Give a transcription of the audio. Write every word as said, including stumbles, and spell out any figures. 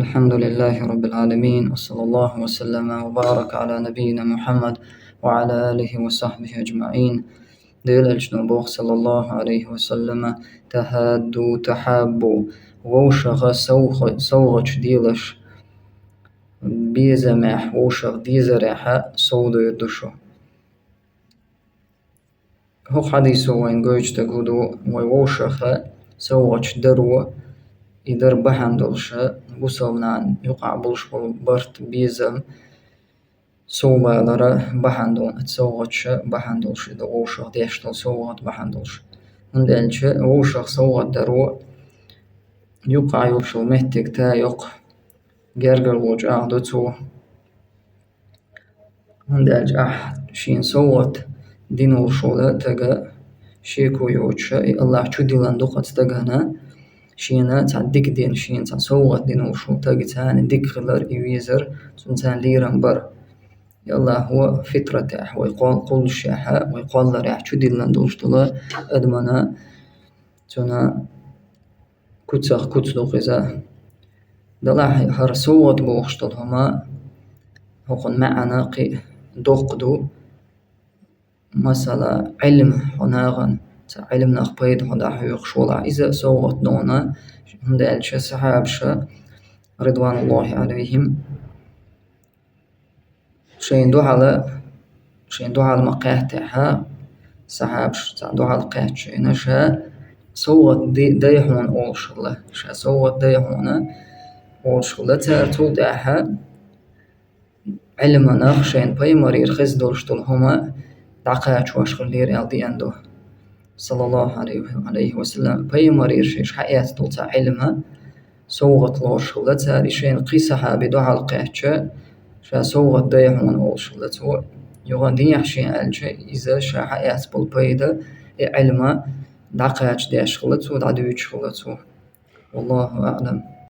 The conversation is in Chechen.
الحمد لله رب العالمين، وصلى الله وسلم وبارك على نبينا محمد وعلى آله وصحبه أجمعين. Делан элчано боху, саллаллаху алейхи ва саллама: «تحادوا تحابوا», вовшаха совгӀа-, совгӀаташ делаш, безамехь, вовшах дезарехь совдойр ду шу. ХӀокху хьадисо вайн гойтуш дерг хӀун ду, вай вовшаха совгӀаташ даро, и дар бахьана долуш, бусалба нахана юкъахь болуш болу барт, безам совбалара бахьана долу, совгӀаташ бахьана долуш, и дан вовшах деш долу совгӀат бахьана долуш. ХӀунда аьлча вовшах совгӀат даро юкъахь йолуш йолу меттиг тайоккху, гергарло чӀагӀдо цо. ХӀунда аьлча ахь шена совгӀат дина волуш волу стага шеко йоцуш, и Аллахь чудиллина ду-кх оцу стагана, шена цхьа дика дина, шена цхьа совгӀат дина волуш волу стаг царна дика хилар, и везар, цунна царна лерам бар. И Аллахьо фитратехь, вай кхол-, кхуллушехь, вай кхолларехь чудиллина долуш долу адамана цуьнан куцах куц ду-кх иза. Делахь хӀара совгӀат бохуш долу хӀума, хӀокхуьнан маьӀна кхин а доккха ду. Масала, Ӏилма хьо нахана, цхьа Ӏилманах пайда хьо дӀахьоькхуш волахь, иза совгӀат ду хьуна, хӀунда аьлча сахьабаша, ридвануллахи алейхим, шайна дуьхьал, шайна дуьхьал ма-кхеттехь, сахьабаша цхьа дуьхьал кхетча шайна, ша совгӀат ди-, дай хьуна олуш хилла, ша совгӀат дай хьуна олуш хилла цара. Цул тӀаьхьа Ӏилманах шайна пайхамарера хезна долуш долу хӀума дӀакхачош хиллера аьлла деана ду. Саллаллаху алейхи ва саллам, пайхамарера шайша хьаэцна долу цхьа Ӏилма совгӀат лоруш хилла цара, и шайна кхин сахьаби дуьхьал кхетча, ша совгӀат дай хьуна олуш хилла цо. Юха дехьа шена аьлча, иза ша хьаэцна болу пайда, и Ӏилма дӀакхачадеш хилла цо, дӀадуьйцуш хилла цо. Валлаху аълам.